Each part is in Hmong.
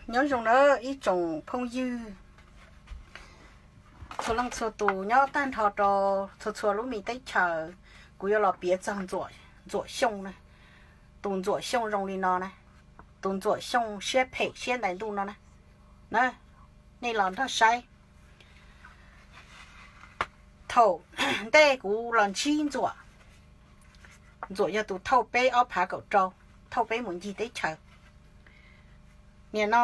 Nyob zoo na ib tsoom phooj ywg txhua leej txhua tus nyob tag nrho rau txhua txhua lub me teb chaws. Kuv yuav los piav txog Ntxuam Xyooj na. Tus Ntxuam Xyooj zoo li no na, tus Ntxuam Xyooj siab phem siab ntais ntuj no na. Nej los nrog saib. Thaum ntej kuv los ntsib Ntxuam, Ntxuam yog tus thauj peb ob phav kaum rau, thauj peb mus ncig teb chaws. Nim no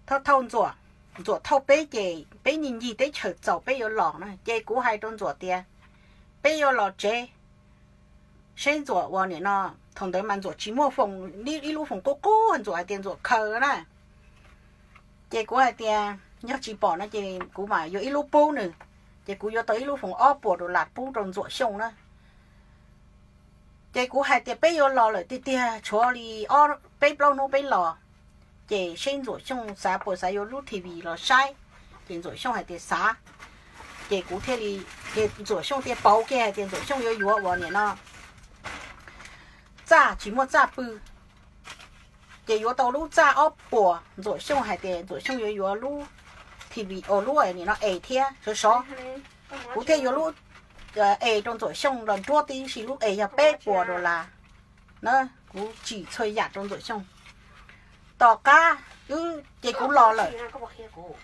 thauj thauj Ntxuam, Ntxuam thauj peb ces peb ncig ncig teb chaws txaus peb yuav los na, ces kuv hais rau Ntxuam tias peb yuav los tsev seb Ntxuam ua nim no. Thaum ntawd mas Ntxuam tsis muaj foos, ib lub foos qub qub, Ntxuam hais tias Ntxuam khaws na. Ces kuv hais tias yog tsis pom no ces kuv mam yuav ib lub pub nws. Ces kuv yuav tau ib lub foos ob puas dollar pub rau Ntxuam Xyooj na. Ces kuv hais tias peb yuav los lawm tiag tiag, tshuav li ob peb plaub hnub peb los, ces seb Ntxuam Xyooj xav puas xav yuav lub T V los saib. Ces Ntxuam Xyooj hais tias xav. Ces kuv thiaj li, ces Ntxuam Xyooj thiaj pauv kiag hais tias Ntxuam Xyooj yuav yuav ua nim no txaj tsis muaj txaj pw. Ces yuav tau lub txaj ob puas, Ntxuam Xyooj hais tias Ntxuam Xyooj yuav yuav lub T V, o, lub nim no es thiab sov sov. Kuv thiaj yuav lub es rau Ntxuam Xyooj los nruab tib si, lub es yog peb puas dollar na. Kuv tsim txhua yam rau Ntxuam Xyooj. Tom qab ces kuv los lawm,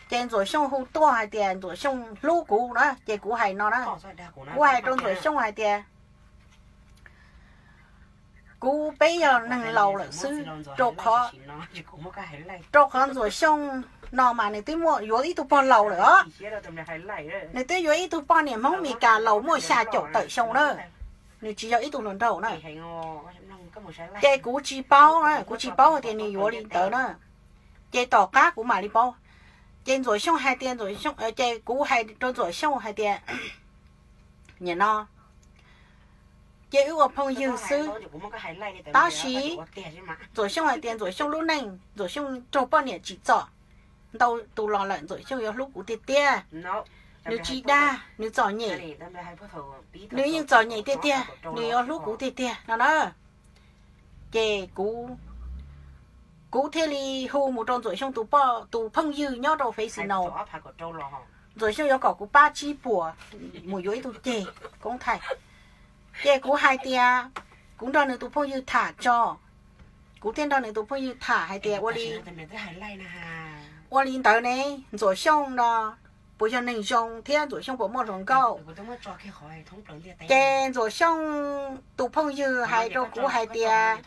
ces Ntxuam Xyooj hu tuaj hais tias Ntxuam Xyooj hlub kuv na, ces kuv hais no na, kuv hais rau Ntxuam Xyooj hais tias kuv peb yog neeg laus lawm xwb, rau qhov, rau qhov Ntxuam Xyooj no mas nws twb muaj yuav ib tug pog laus lawm os. Nws twb yuav ib tug poj niam Hmoob Mes Kas laus muaj xya caum tawm xyoo na, nws tsis yog ib tug hluas nraug na. Ces kuv tsis paub, kuv tsis paub hais tias nws yuav li ntawd na. Ces tom qab kuv mam li paub. Ces Ntxuam Xyooj hais tias, ces kuv hais rau Ntxuam Xyooj hais tias, nim no ces wb ua phooj ywg xwb. Tab sis Ntxuam Xyooj hais tias Ntxuam Xyooj lub neej, Ntxuam Xyooj raug poj niam tsim txom ntau tus los lawm, Ntxuam Xyooj yuav hlub kuv tiag tiag. Nws tsis dag, nws txom nyem, nws yeej txom nyem tiag tiag, nws yuav hlub kuv tiag tiag no na. Ces kuv thiaj li hu mus rau Ntxuam Xyooj tus phooj ywg nyob rau Fresno. Ntxuam Xyooj yuav kom kuv pab tsib puas mus yuav ib tug ceg koob thaij. Ces kuv hais tias kuv nrog nws tus phooj ywg tham tso. Kuv thiaj nrog nws tus phooj ywg tham hais tias ua li, ua li ntawd ne, Ntxuam Xyooj no puas yog neeg zoo thiab Ntxuam Xyooj puas muaj hluas nkauj? Ces Ntxuam Xyooj tus phooj ywg hais rau kuv hais tias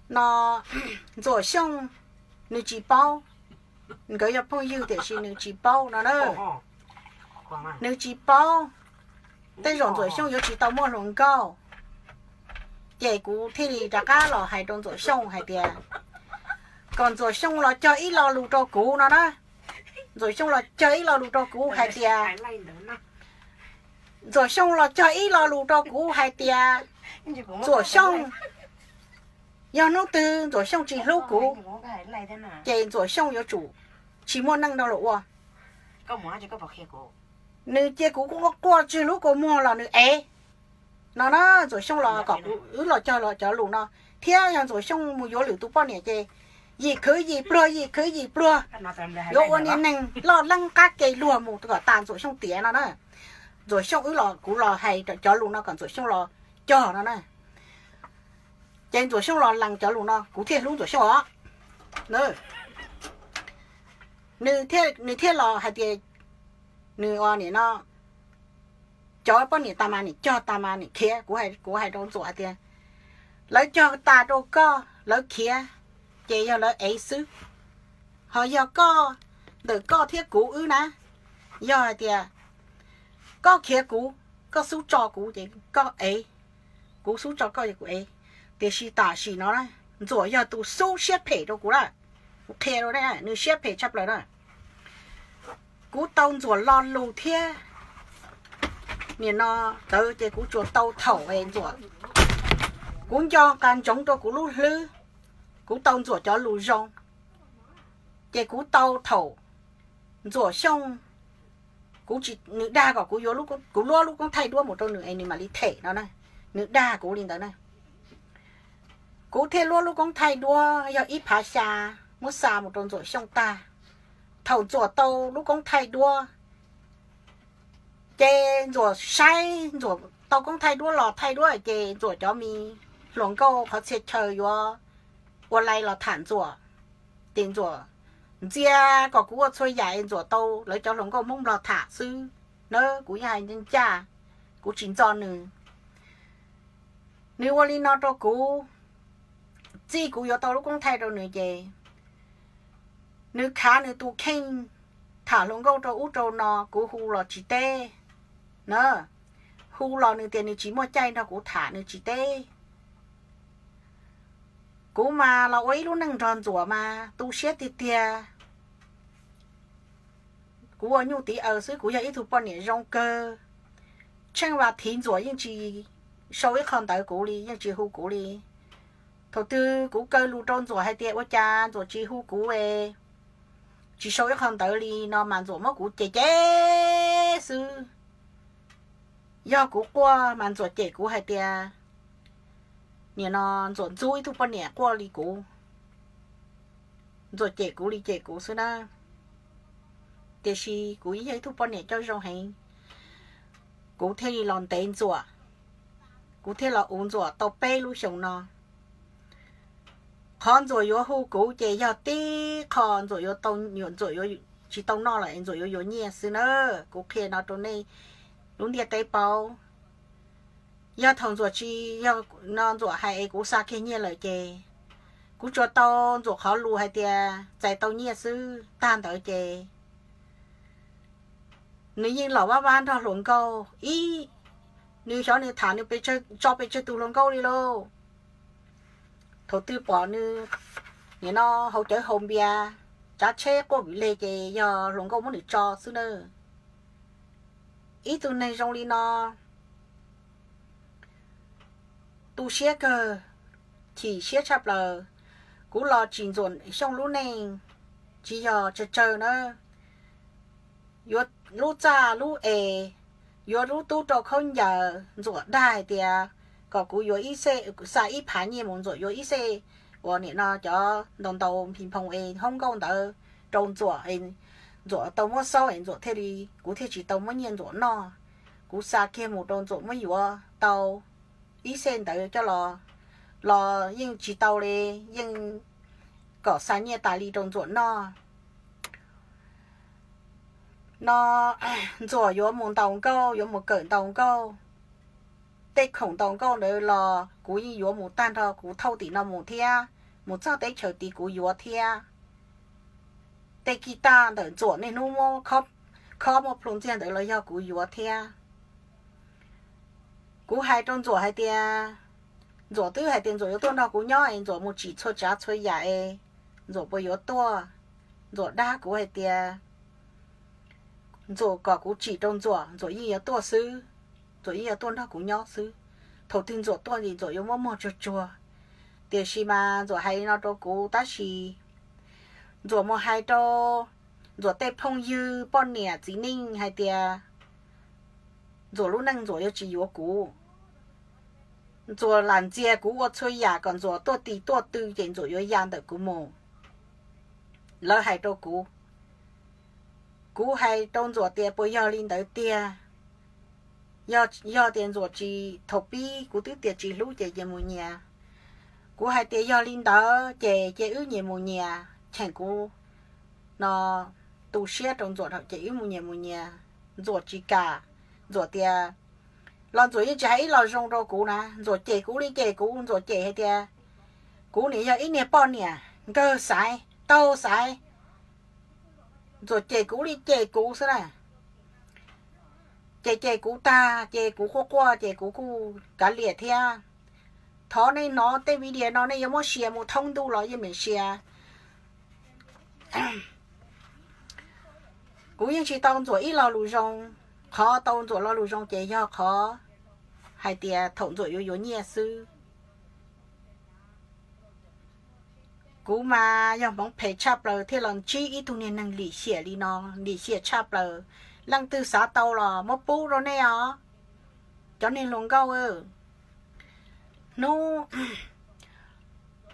no, Ntxuam Xyooj nws tsis paub, nkawd yog phooj ywg tiam sis nws tsis paub no na. Nws tsis paub, tej zaum Ntxuam Xyooj yuav tsis tau muaj hluas nkauj. Ces kuv thiaj li rov qab los hais rau Ntxuam Xyooj hais tias kom Ntxuam Xyooj los cog ib lo lus rau kuv no na. Ntxuam Xyooj los cog ib lo lus rau kuv hais tias, Ntxuam Xyooj los cog ib lo lus rau kuv hais tias Ntxuam Xyooj, yog hnub twg Ntxuam Xyooj tsis hlub kuv, ces Ntxuam Xyooj yuav tsum tsis muaj neej nrog luag ua. Nws cia kuv quaj quaj tsw lub kua muag los nws ev no na. Ntxuam Xyooj los kom kuv wb los cog los cov lus no, thiab yog Ntxuam Xyooj mus yuav lwm tus poj niam ces yim khwv yim pluag, yim khwv yim pluag, yuav ua niag neeg loj leeb qab ke luag mus kom tas Ntxuam Xyooj tiav no na. Ntxuam Xyooj wb los, kuv los hais cov lus no kom Ntxuam Xyooj los cog no na. Ces Ntxuam Xyooj los lees cov lus no kuv thiaj hlub Ntxuam Xyooj os. Nws thiaj los hais tias nws ua nim no cov poj niam tas mas nim cog tas mas nim khiav. Kuv hais rau Ntxuam hais tias lawv cog tas rau koj, lawv khiav ces yog lawv ev xwb. Ho yog koj, ntawm koj thiab kuv wb na, yog hais tias koj khiav kuv, koj xub tso kuv ces koj ev, kuv xub tso koj ces kuv ev. Tiam sis tam sim no na, Ntxuam yog tus xub siab phem rau kuv lawm. Kuv qhia rau nej, nws siab phem tshaj plaws na. Kuv tau Ntxuam lo lus thiab. Nim no tawv ces kuv tsuas tau thaum es Ntxuam, kuv nco qas ntsoov rau kuv lub hlwb, kuv tau Ntxuam cov lus zoo. Ces kuv tau thaum Ntxuam Xyooj Kuv tsis, nws dag kom kuv yuav, kuv luab lub koob thaij duab mus rau nws es nws mam li them no na. Nws dag kuv li ntawd na. Kuv thiaj luab lub koob thaij duab yog ib phav xya, muab xa mus rau Ntxuam Xyooj tag. Thaum Ntxuam tau lub koob thaij duab, ces Ntxuam saib Ntxuam tau koob thaij duab los thaij duab ces Ntxuam cov me hluas nkauj qhov txhia chaw yuav ua li los tham Ntxuam. Ces Ntxuam ntxias kom kuv ua txhua yam es Ntxuam tau lawv cov hluas nkauj Hmoob Nplog tham xwb na. Kuv yeej hais ncaj, kuv tsis ntxo nws. Nws ua li no rau kuv, txij kuv yuav tau lub koob thaij rau nws ces nws khav nws tus kheej tham hluas nkauj rau ub rau no, kuv hu los tsis teb na. Hu los nws tias nws tsis muaj caij nrog kuv tham, nws tsis teb. Kuv mas los ua ib lub neej nrog Ntxuam mas tu siab tiag tiag. Kuv ua nyuj tiv aws xwb, kuv yog ib tug poj niam zoo kawg. Tsheej Vas Thiv Ntxuam yeej tsis sau ib qho ntawv kuv li, yeej tsis hu kuv li. Thaum twg kuv kaw lus rau Ntxuam hais tias ua cas Ntxuam tsis hu kuv, tsis sau ib qho ntawv li no mas Ntxuam muab kuv cem cem xwb. Yog kuv quaj mas Ntxuam cem kuv hais tias, nim no Ntxuam ntxub ib tug poj niam quaj li kuv. Ntxuam cem kuv li cem kuv xwb na. Tiam sis kuv yog ib tug poj niam coj zoo heev, kuv thiaj li los ntev Ntxuam, kuv thiaj los uv Ntxuam tau peb lub xyoo no. Qhov Ntxuam yuav hu kuv ces yog tib qho Ntxuam yuav tau, Ntxuam yuav tsis tau noj lawm es Ntxuam yuav yuav nyiaj xwb na. Kuv qhia no rau nej lub ntiaj teb paub. Yog thaum Ntxuam tsis, yog no Ntxuam hais es kuv xa kiag nyiaj lawm ces kuv tsuas tau Ntxuam qhov lus hais tias txais tau nyiaj xwb, tag ntawd ces nws yeej los vab vab nrog hluas nkauj ib, nws xyov nws tham nws tso pes tsawg tus hluas nkauj li lauj. Thaum twg pom nws nim no haus cawv haus npias, tsav tsheb quaj vwm leg ces yog hluas nkauj muab nws tso xwb na. Ib tug neeg zoo li no tu siab kawg, chim siab tshaj plaws. Kuv los tsim Ntxuam Xyooj lub neej tsis yog tsawg tsawg na. Yuav lub txaj lub es, yuav lub tub rau khaub ncaws, Ntxuam dag hais tias kom kuv yuav ib xej, xa ib phav nyiaj mus Ntxuam yuav ib xej uas nim no cov ntau ntau nphis nphoo es hoob nkauj ntawd rau Ntxuam, Ntxuam tau muab xauj es Ntxuam thiaj li, kuv thiaj tsis tau muab nyiaj Ntxuam noj. Kuv xa kiag mus rau Ntxuam muab yuav tau ib xej ntawd coj los, los yeej tsis tau li, yeej kom xa nyiaj tas li rau Ntxuam noj. No Ntxuam yuav mus ntaus nkauj, yuav mus kawm ntaus nkauj. Tej khoom ntaus nkauj ntawd los kuv yeej yuav mus tag nrho, kuv thauj tim no mus thiab, mus txog teb chaws tid kuv yuav thiab. Tej kis taj ntawm Ntxuam niaj hnub muab khob muaj plhu ntxiag ntawd los yog kuv yuav thiab. Kuv hais rau Ntxuam hais tias, Ntxuam twb hais tias Ntxuam yuav tuaj nrog kuv nyob es Ntxuam mus tsim txhua tsav txhua yam es Ntxuam puas yuav tuaj. Ntxuam dag kuv hais tias Ntxuam kom kuv tsim rau Ntxuam, Ntxuam yeej yuav tuaj xwb, Ntxuam yeej yuav tuaj nrog kuv nyob xwb. Thaum twg Ntxuam tuaj ces Ntxuam yuav muab muag tsuag tsuag. Tiam sis mas Ntxuam hais no rau kuv tab sis Ntxuam mus hais rau Ntxuam tej phooj ywg poj niam txiv neej hais tias Ntxuam lub neej Ntxuam yuav tsis yuav kuv. Ntxuam lam ntxias kuv ua txhua yam kom Ntxuam tuaj tis tuaj tw ces Ntxuam yuav ya ntawm kuv mus. Lawv hais rau kuv. Kuv hais rau Ntxuam tias puas yog li ntawd tiag. Yog, yog tias Ntxuam tsis, thaum pib kuv twb tias tsis hlub ces cia mus nyias. Kuv hais tias yog li ntawd ces cia wb nyias mus nyias, cheem kuv no tu siab rau Ntxuam ces wb mus nyias mus nyias. Ntxuam tsis kam, Ntxuam tias, los Ntxuam yeej tsis hais ib los zoo rau kuv na, Ntxuam cem kuv li cem kuv, Ntxuam cem hais tias kuv nim yog ib niag poj niam nkawg xaiv taug xaiv. Ntxuam cem kuv li cem kuv xwb na. Ces cem kuv tag ces kuv quaj quaj ces kuv kuj kav liam thiab. Thov nej hnov tej video no nej yuav muab share mus thoob ntuj los yeej meem share. Kuv yeej tsis tau Ntxuam ib lo lus zoo. Qhov tau Ntxuam lo lus zoo ces yog qhov hais tias thaum Ntxuam yuav yuav nyiaj xwb. Kuv mas yog hmoov phem tshaj plaws thiaj los ntsib ib tug niag neeg lim hiam li no, lim hiam tshaj plaws. Leej twg xav tau los muab pub rau nej os, cov neeg hluas nkauj. Hnub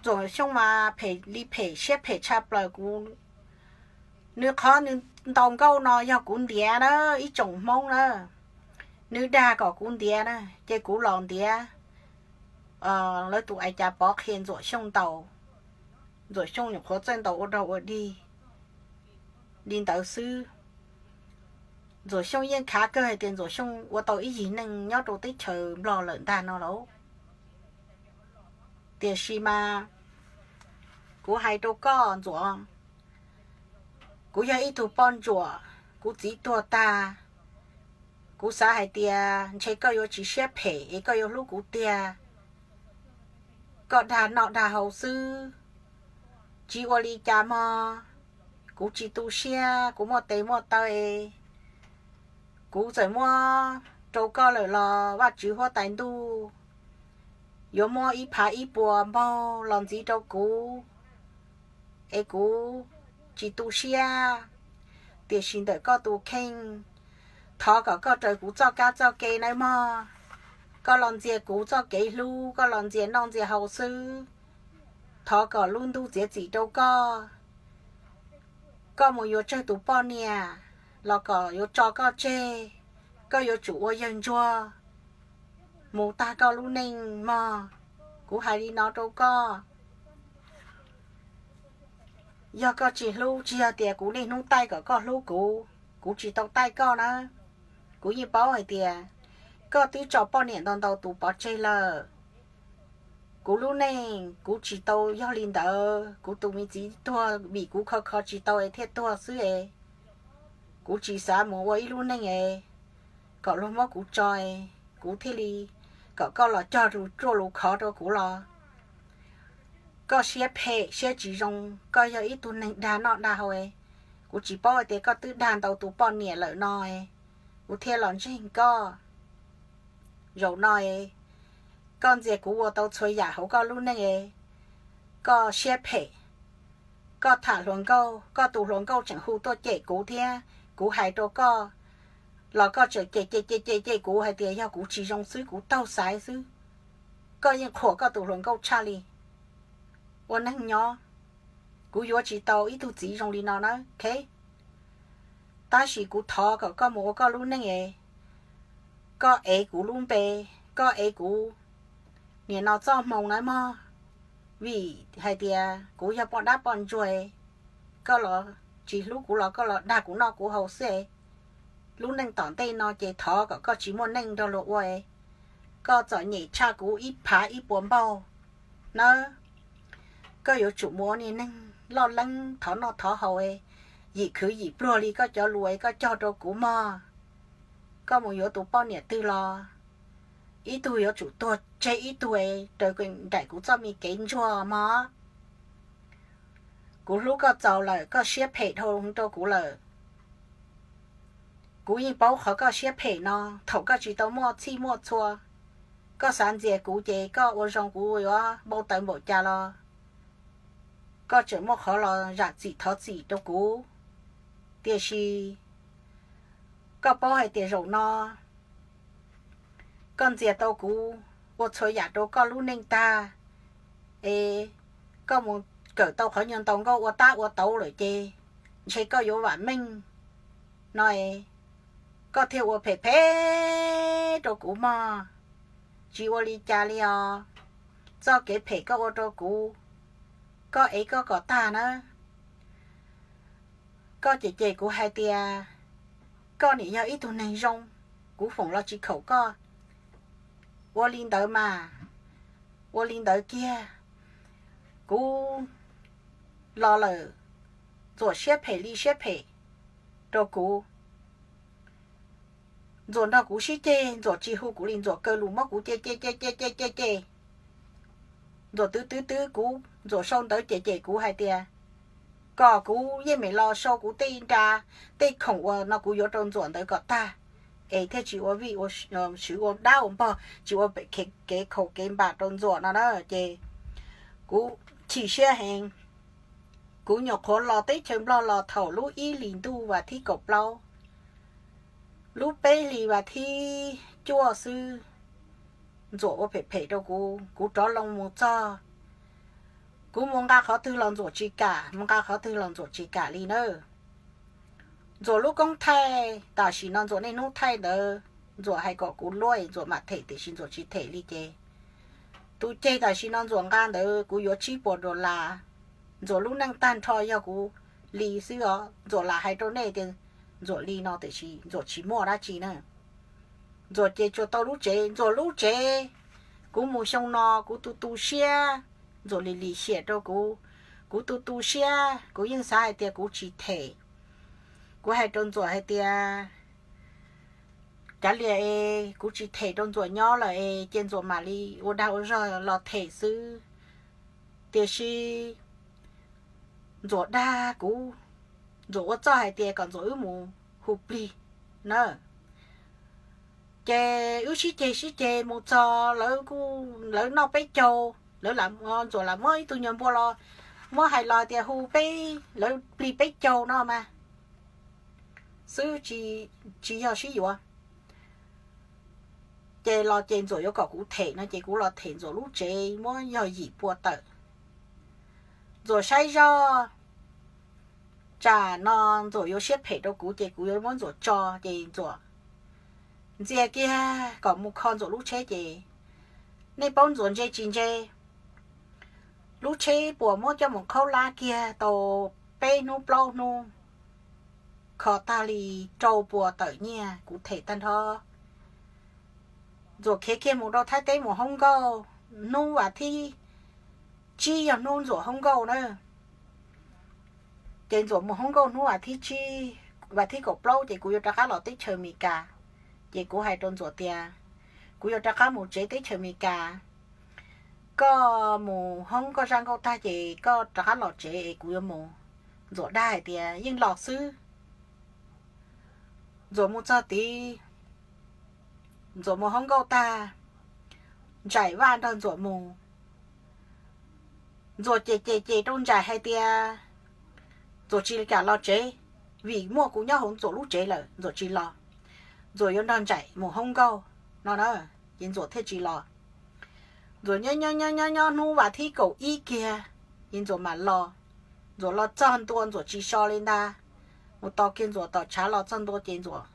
Ntxuam Xyooj mas phem li phem, siab phem tshaj plaws. Kuv, nws qhov nws ntaus nkauj no yog kuv ntiav na, ib tsoom Hmoob na, nws dag kom kuv ntiav na, ces kuv los ntiav lawv tus ais cas pov qhia Ntxuam Xyooj ntaus. Ntxuam Xyooj nyuam qhuav txawj ntaus ua dog ua dig li ntawd xwb. Ntxuam Xyooj yeej khav kawg hais tias Ntxuam Xyooj ua tau ib yig neej nyob rau teb chaws Nplog lawm ntag no lauj. Tiam sis mas kuv hais rau koj Ntxuam, kuv yog ib tug poj ntsuam, kuv txiv tuag tag, kuv xav hais tias ntshe koj yuav tsis siab phem es koj yuav hlub kuv tiag. Koj dag noj dag haus xwb, tsis ua li cas mog. Kuv tsis tu siab, kuv muaj tes muaj taw es kuv txawm muab rau koj lawm los Vajtswv huab tais ntuj yuav muab ib phav ib puas npaug los ntxiv rau kuv, es kuv tsis tu siab. Tiam sis ntawm koj tus kheej, thov kom koj raws kuv txoj kab txoj ke nawb mog. Koj los ntxias kuv txoj kev hlub, koj los ntxias noj ntxias haus xwb, thov kom lub ntuj txiav txim rau koj. Koj mus yuav tsawg tus poj niam los kom yuav tso koj tseg, koj yuav tsum ua yawg ntsuag mus tag koj lub neej mog. Kuv hais li no rau koj. Yog koj tsis hlub, tsis yog tias kuv niaj hnub taij kom koj hlub kuv, kuv tsis tau taij koj na. Kuv yeej paub hais tias koj twb tso poj niam ntau ntau tus pov tseg lawm. Kuv lub neej kuv tsis tau yog li ntawd, kuv tus me txiv tuag vim kuv kho kho tsis tau es thiaj tuag xwb es. Kuv tsis xav mus ua ib lub neej es kom luag muab kuv tso es kuv thiaj li kom koj los cog lus ruaj lus khov rau kuv los. Koj siab phem siab tsis zoo, koj yog ib tug neeg dag noj dag haus es. Kuv tsis paub hais tias koj twb dag ntau tus poj niam lawm no es kuv thiaj los ntseeg koj. Zaum no es koj ntxias kuv ua tau txhua yam hauv koj lub neej es koj siab phem. Koj tham hluas nkauj, koj tus hluas nkauj tseem hu tuaj cem kuv thiab kuv hais rau koj los koj tseem cem cem cem cem cem kuv hais tias yog kuv tsis zoo xwb, kuv taug xaiv xwb. Koj yeej qhuas koj tus hluas nkauj tshaj li. Ua neeg nyob, kuv yuav tsis tau ib tug txiv zoo li no na, ok? Tab sis kuv thov kom koj mus ua koj lub neej es koj ev kuv lub npe, koj ev kuv nim no txoj hmoo na mog. Vim hais tias kuv yog poj dab poj ntsuag, koj los tsis hlub kuv los koj los dag kuv noj kuv haus xwb es. Lub neej tom ntej no ces thov kom koj tsis muaj neej nrog luag ua es. Koj txom nyem tshaj kuv ib phav ib puas npaug nawb. Koj yuav tsum mus ua niag neeg loj leeb thov noj thov haus es, yim khwv yim pluag li koj cov lus es koj cog rau kuv mog. Koj mus yuav tus poj niam twg los ib tug yuav tsum tuag tseg ib tug es raws nraim kuv txoj me kev ntsuag mog. Kuv hlub koj txaus lawm, koj siab phem dhau rau kuv lawm. Kuv yeej paub qhov koj siab phem no, thaum koj tsis tau muaj txhij muaj txhua, koj xav ntxias kuv ces koj ua zoo kuv yuav npau taws npaum cas los koj tseem muaj qhov los zam txim thov txim rau kuv. Tiam sis koj paub hais tias zaum no koj ntxias tau kuv ua txhua yam rau koj lub neej tag, es koj mus kawm tau qhov nyuag ntaus nkauj ua tab ua tauv lawm ces ntshe koj yuav vam meej no es, koj thiaj ua phem phem rau kuv mog. Tsis ua li cas li os. Txoj kev phem koj ua rau kuv, koj ev koj kom tag na. Koj cem cem kuv hais tias koj nim yog ib tug neeg zoo, kuv foom los tsis khaum koj. Ua li ntawd mas, ua li ntawd kiag. Kuv los lawm, Ntxuam siab phem li siab phem rau kuv. Ntxuam nrog kuv sib ceg, Ntxuam tsis hu kuv li, Ntxuam kaw lus muab kuv cem cem cem cem cem cem cem. Ntxuam twv twv twv kuv, Ntxuam sau ntawv cem cem kuv hais tias kom kuv yeej meem los sau kuv tej nra, tej khoom uas no kuv yuav rau Ntxuam ntawd kom tag, es thiaj tsis ua vij ua, swv ua dab ua npog, tsis ua kev khaum kev npam rau Ntxuam no na. Ces kuv chim siab heev. Kuv nyuam qhuav los teb chaws Nplog los thaum lub ib hlis ntuj vas thib kaum plaub, Lub peb hlis vas thib cuaj xwb, Ntxuam ua phem phem rau kuv, kuv rov loo mus txog, kuv mus nqa qhov twg los Ntxuam tsis kam, mus nqa qhov twg los Ntxuam tsis kam li nawb. Ntxuam lub koob thaij, tam sim no Ntxuam niaj hnub thaij ntawd, Ntxuam hais kom kuv luaj Ntxuam mam them tiam sis Ntxuam tsis them li ces tus ceg tam sim no Ntxuam nqa ntawd kuv yuav tsib puas dollar. Ntxuam lub neej tag nrho yog kuv li xwb os. Ntxuam lam hais rau nej tias Ntxuam li no tiam sis Ntxuam tsis muaj dab tsi na. Ntxuam ces tsuas tau lub tsev, Ntxuam lub tsev. Kuv mus xyoo no kuv tu tu siab, Ntxuam li li xiam rau kuv, kuv tu tu siab, kuv yeej xav hais tias kuv tsis them. Kuv hais rau Ntxuam hais tias, cav lias es kuv tsis them rau Ntxuam nyob lawm es ces Ntxuam mam li ua dag ua zog los them xwb. Tiam sis Ntxuam dag kuv, Ntxuam ua txuj hais tias kom Ntxuam wb mus hu plig na. Ces wb sib ceg sib ceg mus txog lawv noj peb caug, lawv, Ntxuam lam muab ib tug nyuag npua los muab hais los tias hu peb, lawv plig peb caug no mas xwb, tsis yog sib yuav. Ces los ces Ntxuam yuav kom kuv them no ces kuv los them Ntxuam lub tsev muab yog yim pua tawm. Ntxuam saib zoj, tsam no Ntxuam yuav siab phem rau kuv ces kuv yuav muab Ntxuam tso ces Ntxuam ntxias kiag kom mus kho Ntxuam lub tsheb ces nej paub Ntxuam ntse tsis ntse. Lub tsheb puas muab coj mus qhaub lab kiag tau peb hnub plaub hnub, kho tag li rau puas tawm nyiaj kuv them tag nrho. Ntxuam khiav kiag mus rau Thaib teb mus hoob nkauj, hnub vas thib tsib yog hnub Ntxuam hoob nkauj na. Ces Ntxuam mus hoob nkauj hnub vas thib tsib, vas thib kaum plaub ces kuv yuav rov qab los teb chaws Amelikas. Ces kuv hais rau Ntxuam tias, kuv yuav rov qab mus tsev teb chaws Amelikas, koj mus hoob koj zaj nkauj tag ces koj rov qab los tsev es kuv yuav mus. Ntxuam dag hais tias yeej los xwb. Ntxuam mus txog tid, Ntxuam mus hoob nkauj tag, Ntsaim Vaj nrog Ntxuam mus. Ntxuam ces ces ces rau Ntsaim hais tias Ntxuam tsis kam los tsev, vim muaj kuv nyob hauv Ntxuam lub tsev lawm Ntxuam tsis los, Ntxuam yuav nrog Ntsaim mus hoob nkauj no na, ces Ntxuam thiaj tsis los. Ntxuam nyob nyob nyob nyob hnub vas thib kaum ib kiag, ces Ntxuam mam los. Ntxuam los txog ntua Ntxuam tsis so li ntag, mus tos kiag Ntxuam tom tshav los txog ntua ces Ntxuam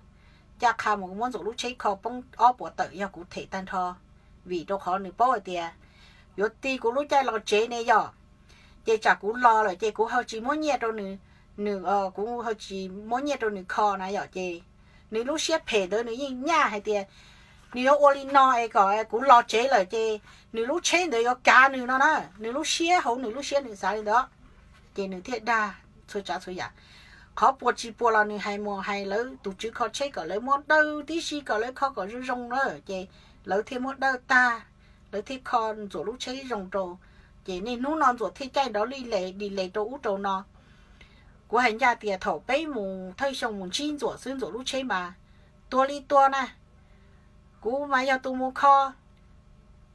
ncaj qha mus muab Ntxuam lub tsheb kho poob ob puas tawm yog kuv them tag nrho, vim rau qhov nws paub hais tias yuav ti kuv lub caij los tsev ne yom. Ces tsam kuv los lawm ces kuv ho tsis muab nyiaj rau nws, nws, kuv ho tsis muab nyiaj rau nws kho na yom, ces nws lub siab phem ntawd nws yeej nyaj hais tias nws yuav ua li no es kom kuv los tsev lawm ces nws lub tsheb ntawd yuav kav nws no na, nws lub siab hauv nws lub siab nws xav li ntawd. Ces nws thiaj dag txhua tsav txhua yam. Qhov puas tsis puas los nws hais mus hais lawv tus tswv kho tsheb kom lawv muab dawj tib si kom lawv kho kom zoo zoo na, ces lawv thiaj muab dawj tag, lawv thiaj kho Ntxuam lub tsheb zoo rau. Ces niaj hnub no Ntxuam thiaj caij nrov li les di les rau ub rau no. Kuv hais ncaj tias thaum peb mus thawj xyoo mus ntsib Ntxuam xwb Ntxuam lub tsheb mas tuag li tuag na. Kuv mas yog tus mus kho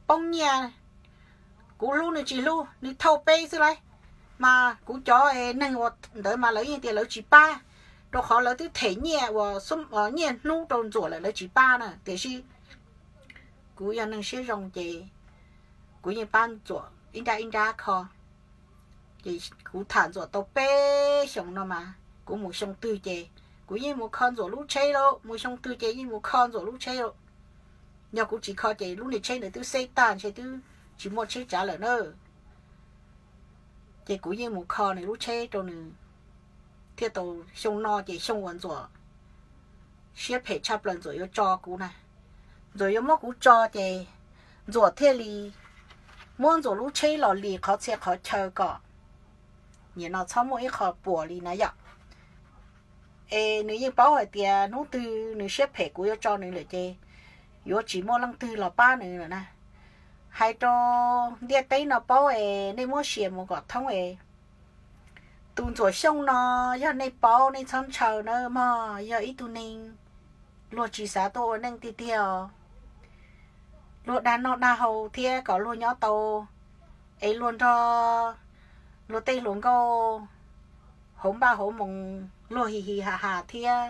poob nyiaj, kuv hlub nws tsis hlub nws thauj peb xwb lauj, mas kuv cov neeg ua ntawd mas lawv yeej tias lawv tsis pab, rau qhov lawv twb them nyiaj uas nyiaj hnub rau Ntxuam lawm lawv tsis pab na. Tiam sis kuv yog neeg siab zoo ces kuv yeej pab Ntxuam ib nrab ib nrab kho. Ces kuv tham Ntxuam tau peb xyoos no mas kuv mus xyoo twg ces kuv yeej mus kho Ntxuam lub tsheb lauj, mus xyoo twg ces yeej mus kho Ntxuam lub tsheb lauj. Yog kuv tsis kho ces lub niag tsheb ntawd twb xeb tag ntshe twb tsis muaj tsheb tsav lawm na. Ces kuv yeej mus kho nws lub tsheb rau nws, thiaj tau xyoo no ces xyoo uas Ntxuam siab phem tshaj plaws Ntxuam yuav tso kuv na. Ntxuam yuav muab kuv tso ces Ntxuam thiaj li muab Ntxuam lub tsheb los li qhov txhia qhov chaw kom nim no txhob muaj ib qho puas li na yom. Es nws yeej paub hais tias hnub twg nws siab phem kuv yuav tso nws lawm ces yuav tsis muaj leej twg los pab nws lawm na. Hais rau ntiaj teb no paub es nej muab sia mus kom thoob es tus Ntxuam Xyooj no yog nej paub nej txhob ntshaw nawb mog, yog ib tug neeg luag tsis xav tuaj ua neej tiag tiag os. Luag dag noj dag haus thiab kom luag nyob tau, es luag nrog luag tej hluas nkauj hauv npaj hauv moos luag hi hi ha ha thiab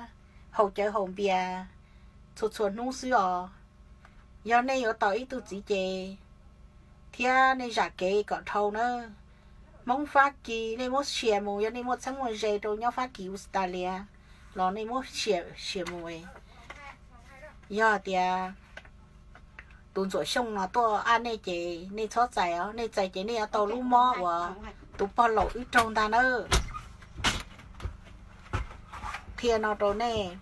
haus cawv haus npias, txhua txhua hnub xwb os. Yog nej yuav tau ib tug txiv ces thiab nej zam kev kom dhau nawb. Hmoob Fab Kis nej muab share mus, yog nej muaj txheeb muaj ze rau nyob Fab Kis Australia los nej muab share mus. Yog tias tus Ntxuam Xyooj no tuaj ab nej ces nej txhob txais os, nej txais ces nej yuav tau lub mob uas tus pog laus wb raug ntag nawb. Qhia no rau nej.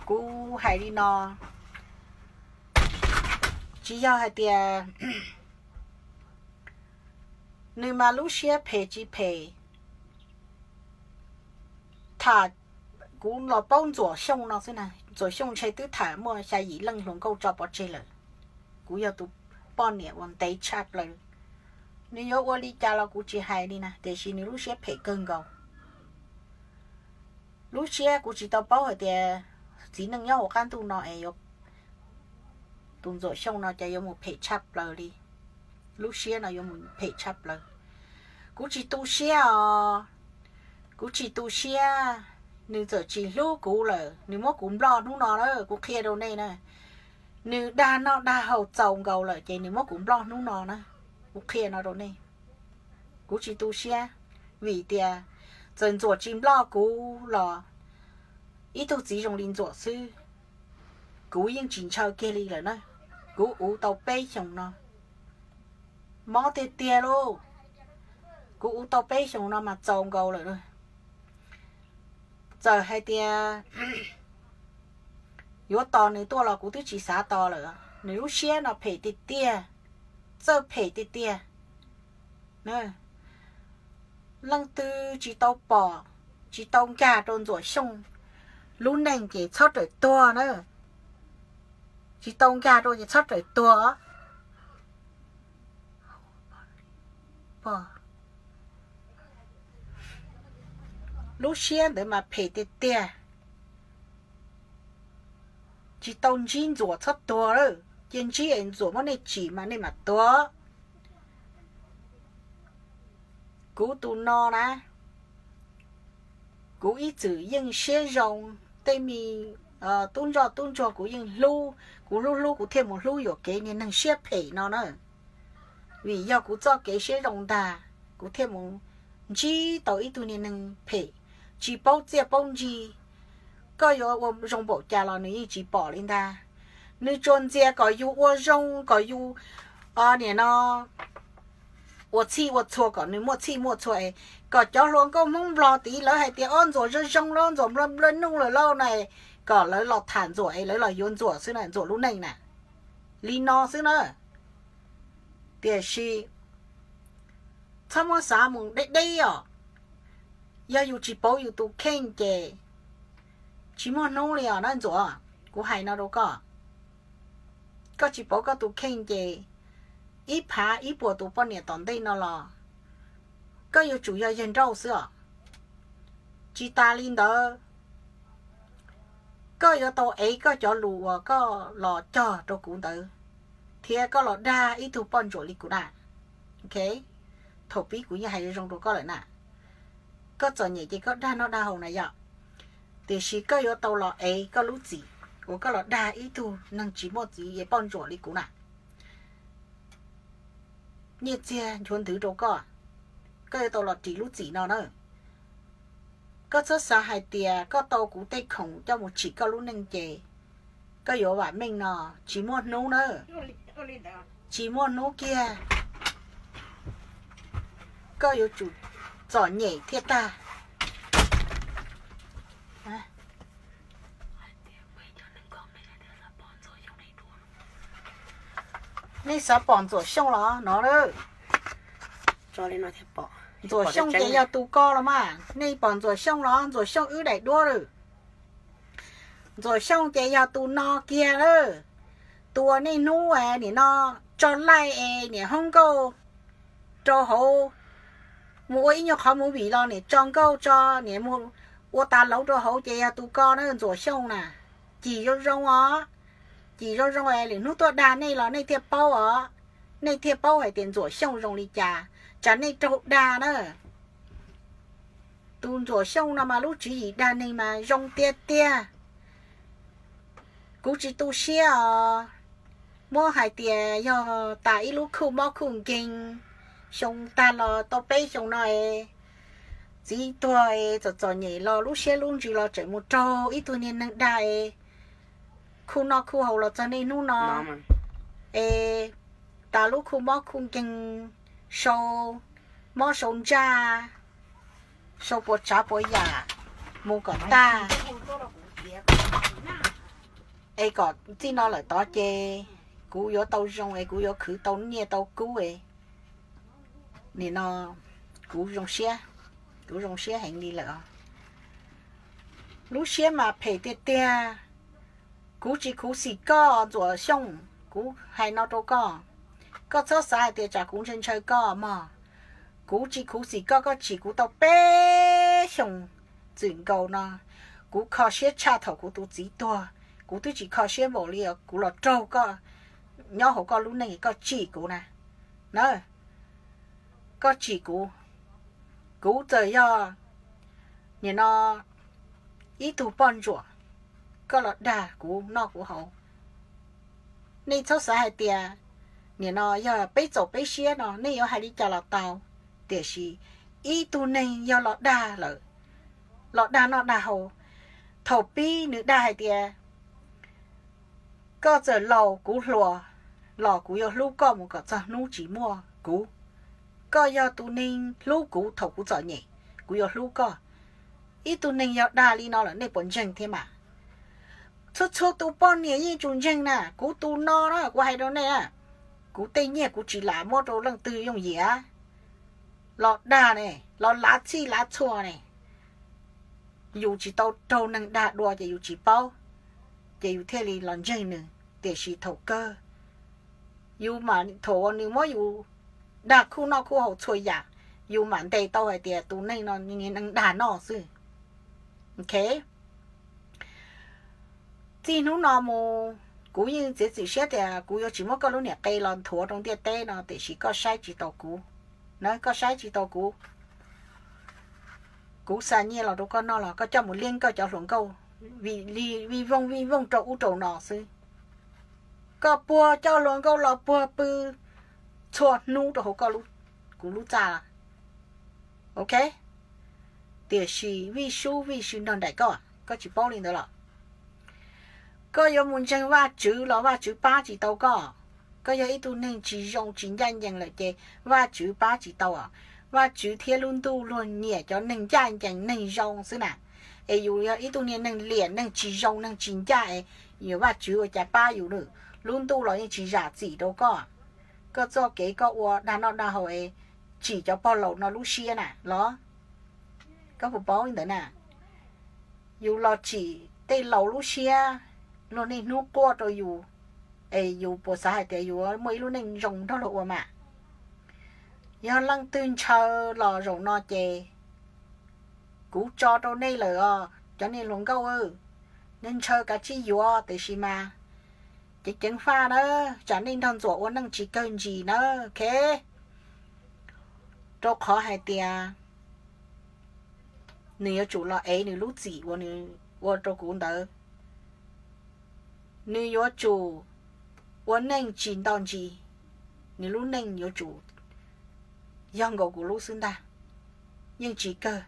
Kuv hais li no, tsis yog hais tias nws mas lub siab phem tsis phem. Tham, kuv los paub Ntxuam Xyooj no xwb na, Ntxuam Xyooj ntshe twb tham muaj xya yim leej hluas nkauj tso pov tseg lawm. Kuv yog tus poj niam uas ntev tshaj plaws. Nws yuav ua li cas los kuv tsis hais li na, tiam sis nws lub siab phem kawg nkaus. Lub siab kuv tsis tau paub hais tias txiv neej nyob hauv qab ntuj no es tus Ntxuam Xyooj no ces yuav mus phem tshaj plaws li. Lub siab no yuav mus phem tshaj plaws. Kuv tsis tu siab os. Kuv tsis tu siab. Nws txawm tsis hlub kuv lawm, nws muab kuv nploj hnub no na, kuv qhia rau nej na. Nws dag noj dag haus txaus nkaus lawm ces nws muab kuv nploj hnub no na. Kuv qhia no rau nej. Kuv tsis tu siab, vim tias txawm Ntxuam tsis nploj kuv los ib tug txiv zoo li Ntxuam xwb, kuv yeej tsis ntshaw kiag li lawm na. Kuv uv tau peb xyoos no, mob tiag tiag lauj. Kuv uv tau peb xyoos no mas txaus nkaus lawm. Txawm hais tias yuav tos nws tuaj los kuv twb tsis xav tos lawm. Nws lub siab no phem tiag tiag, txawj phem tiag tiag. Leej twg tsis tau pom, tsis tau nkag rau Ntxuam Xyooj lub neej ces txhob rawm tuag na. Tsis tau nkag rau ces txhob rawm tuag. Lub siab ntawd mas phem tiag tiag. Tsis tau ntsib Ntxuam txhob tuag lawm, cia ntsib es Ntxuam muab nej tsim mas nej mam tuag. Kuv tus no na, kuv ib txwm yeej siab zoo, tej me tub ntsoj tub ntsuag kuv yeej hlub, kuv hlub hlub kuv thiaj mus hlub yuam kev niag neeg siab phem no na. Vim yog kuv txoj kev siab zoo ntag, kuv thiaj mus ntsib tau ib tug niag neeg phem, tsis paub txiaj paub ntsig. Koj yuav ua zoo npaum cas los nws yeej tsis pom li ntag. Nws tsuas ntxias kom yus ua zoo, kom yus nim no ua txhij ua txhua, kom nws muaj txhij muaj txhua, kom cov hluas nkauj Hmoob Nplog tid lawv hais tias ob Ntxuam zoo zoo lauj, Ntxuam nplua nplua nuj lawm lauj na, kom lawv los tham Ntxuam es lawv los yuav Ntxuam xwb na, Ntxuam lub neej na. Li no xwb na. Tiam sis txhob muab xav mus deb deb os. Yog yus tsis pauv yus tus kheej ces tsis muaj hnub li os na Ntxuam. Kuv hais no rau koj, koj tsis pauv koj tus kheej ces ib phav ib puas tus poj niam tom ntej no los koj yuav tsum yog yawg nrauj xwb os. Tsis tas li ntawd, koj yuav tau ev koj cov lus uas koj los cog rau kuv ntawd, thiab koj los dag ib tug poj ntsuam li kuv na. Thaum pib kuv yeej hais zoo zoo rau koj lawm na, koj txom nyem ces koj dag noj dag haus na yom, tiam sis koj yuav tau los ev koj lub txim uas koj los dag ib tug neeg tsis muaj txiv es poj ntsuam li kuv na. Nyiaj txiag nchuav ntwv rau koj, koj yuav tau los ris lub txim no na. Koj txhob xav hais tias koj tau kuv tej khoom coj mus tsim koj lub neej ces koj yuav vam meej no, tsis muaj hnub na. Tsis muaj hnub kiag, koj yuav tsum txom nyem thiaj tag. Nej xav pom Ntxuam Xyooj los no, Ntxuam Xyooj ces yog tus ko los mas, nej pom Ntxuam Xyooj los? Ntxuam Xyooj wb daim duab lawm. Ntxuam Xyooj ces yog tus no kiag lawm. Tus uas nej hnub nim no tso laij es niam hoob nkauj rau hauv, mus ua ib nyuag qhov movie los niam tso nkauj tso, niam mus ua tas lauv rau hauv ces yog tus ko na Ntxuam Xyooj na. Cim zoo zoo os, cim zoo zoo es lwm hnub tuaj dag nej los nej thiaj paub os. nej thiaj paub hais tias Ntxuam Xyooj zoo li cas, tsam nej raug dag na. Tus Ntxuam Xyooj no mas lub tswv yim dag neeg mas zoo tiag tiag. Kuv tsis tu siab os. Muab hais tias yog tas ib lub khuj mob khuj nkeeg, xyoo tag los tau peb xyoo no es, txiv tuag es txom txom nyem los lub siab lub ntsws los tseem mus raug ib tug niag neeg dag es khuj noj khuj haus los txog niaj hnub no es tas lub khuj mob khuj nkeeg, sau mob sau ntsaj, sau puas tsav puas yam mus kom tag, es kom txij no lawm tod ces kuv yuav tau zoo es kuv yuav khwv tau nyiaj tau kub es, nim no kuv zoo siab, kuv zoo siab heev li lawm os. Lub siab mas phem tiag tiag. Kuv tsis khuv xim koj Ntxuam Xyooj, kuv hais no rau koj, koj txhob xav hais tias tsam kuv ntshaw ntshaw koj mog. Kuv tsis khuv xim koj, koj tsim kuv tau peb xyoos txwm nkaus no. Kuv kho siab tshaj thaum kuv tus txiv tuag, kuv twb tsis kho siab npaum li kuv los raug koj nyob hauv koj lub neej koj tsim kuv na. Na, koj tsim kuv, kuv txawm yog nim no ib tug poj ntsuam, koj los dag kuv noj kuv haus. Nej txhob xav hais tias nim no yog peb txaus peb siab no nej yuav hais li cas los tau, tiam sis ib tug neeg yog los dag lawm, los dag noj dag haus, thaum pib nws dag hais tias koj txawm laus kuv hluas los kuv yuav hlub koj mus kom txog hnub tsis muaj kuv. Koj yog tus neeg hlub kuv thaum kuv txom nyem, kuv yuav hlub koj. Ib tug neeg yog dag li no lawm nej puas ntseeg thiab mas? Txhua txhua tus poj niam yeej tsum ntseeg na, kuv tus no na kuv hais rau nej, kuv tej nyiaj kuv tsis lam muab rau leej twg yooj yim. Los dag ne, los lav txhij lav txhua ne, yus tsis tau raug neeg dag dua ces yus tsis paub, ces yus thiaj li los ntseeg nws. Tiam sis thaum kawg yus mam, thaum uas nws muab yus dag khuj noj khuj haus txhua yam, yus mam ntes tau hais tias tus neeg no neeg dag noj xwb. Ok, txij hnub no mus kuv yeej txiav txim siab tias kuv yuav tsis muab koj lub niam qe los nthuav rau ntiaj teb no, tiam sis koj saib tsis taus kuv na, koj saib tsis taus kuv. Kuv xa nyiaj los rau koj noj los koj coj mus liab koj cov hluas nkauj vij vooj vij vooj rau ub rau no xwb. Koj puag cov hluas nkauj los puag pw txhua hnub rau hauv kuv lub txaj, ok, tiam sis vij sub vij sw nrog nraim koj, koj tsis paub li ntawd los? Koj yuav mus ntseeg Vajtswv los Vajtswv pab tsis tau koj. Koj yog ib tug neeg tsis zoo tsis ncaj ncees lawm ces Vajtswv pab tsis tau. Vajtswv thiab lub ntuj luag nyiam cov neeg ncaj ncees neeg zoo xwb na. Es yus yog ib tug niag neeg liam neeg tsis zoo neeg tsis ncaj es, yus Vajtswv ua cas pab yus lawm? Lub ntuj los yeej tsis zam txim rau koj. Koj txoj kev koj ua dag noj dag haus es tsim cov pog laus no lub siab na los? Koj puas paub li ntawd na? Yus los tsim tej laus lub siab, luag niaj hnub quaj rau yus, es yus puas xav hais tias yus muaj ib lub neej zoo nrog luag ua mas? Yog leej twg ntshaw los zaum no ces kuv tso rau nej lawm os cov niag hluas nkauj, nej ntshaw kav tsij yuav tiam sis mas ceev ceev faj na, tsam nej nrog Ntxuam ua neej tsis kawg ntsis na, ok. Rau qhov hais tias nws yuav tsum los ev nws lub txim uas nws ua rau kuv ntawd. Nws yuav tsum ua neej tsis nto ntsis, nws lub neej yuav tsum yog nkaus kuv lub xwb ntag, yeej tsis kawg.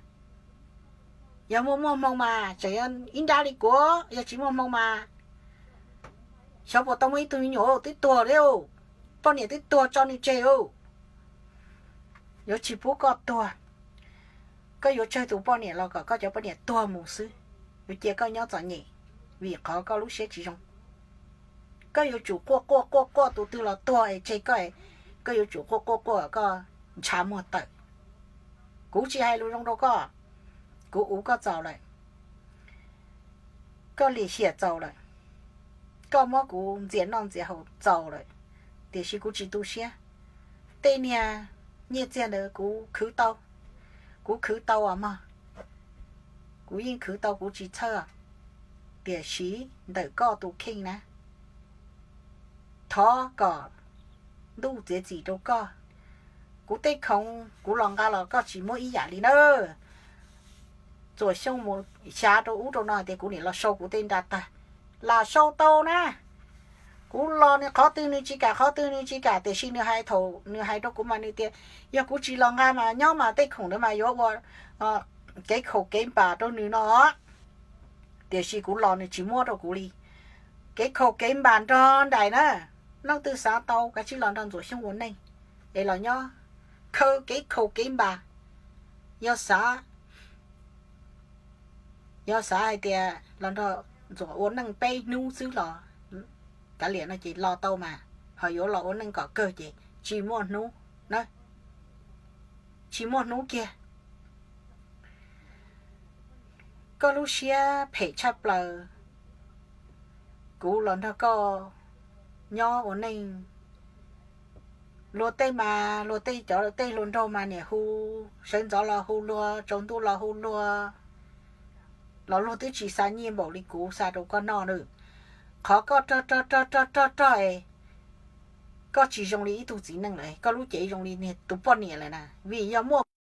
Yog muaj muaj hmoo mas tseem ib nrab li kuv, yog tsis muaj hmoo mas xyov puas tau muaj ib tug me nyuam twb tuag li, poj niam twb tuag tso nws tseg. Yuav tsis pub koj tuag. Koj yuav tsawg tus poj niam los kom koj cov poj niam tuag mus xwb, yuav cia koj nyob txom nyem vim qhov koj lub siab tsis zoo. Koj yuav tsum quaj quaj quaj quaj tus twg los tuag es tseg koj, koj yuav tsum quaj quaj quaj koj ntshav muag tawm. Kuv tsis hais lus zoo rau koj, kuv uv koj txaus lawm, koj lim hiam txaus lawm, koj muab kuv ntxias noj ntxias haus txaus lawm, tiam sis kuv tsis tu siab. Tej niag nyiaj txiag ntawd kuv khwv tau, kuv khwv tau os mog, kuv yeej khwv tau kuv tsis txhawj. Tiam sis ntawm koj tus kheej na, thov kom ntuj txiav txim rau koj. Kuv tej khoom kuv los nqa los koj tsis muab ib yam li nawb. Txuam Xyooj mus xyav rau ub rau no hais tias kuv niam los sau kuv tej nra tag. Lam sau tau na. Kuv los nws qhov twg nws tsis kam, qhov twg nws tsis kam, tiam sis nws hais thaum nws hais rau kuv mas nws tias yog kuv tsis los nqa mas nyob mas tej khoom ntawd mas yuav ua kev khaum kev npam rau nws no. Tiam sis kuv los nws tsis muab rau kuv li. Kev khaum kev npam nrog nraim na. Leej twg xav tau kav tsij los nrog Ntxuam Xyooj ua neej es los nyob khaws kev khaum kev npam. Yog xav, yog xav hais tias los nrog Ntxuam ua neej peb hnub xwb los kav liam no ces los tau mas, ho yuav los ua neej kom kawg ces tsis muaj hnub, tsis muaj hnub kiag. Koj lub siab phem tshaj plaws. Kuv los nrog koj nyob ua neej, luag tej mas luag tej cov tej hluas nraug mas niam hu, sawv ntxov los hu luag, tsaus ntuj los hu luag, los luag twb tsis xa nyiaj npaum li kuv xa rau koj noj na. Qhov koj rog rog rog rog rog rog es koj tsis zoo li ib tug txiv neej lawm, koj lub cev zoo li niag tus poj niam lawm na, vim yog muaj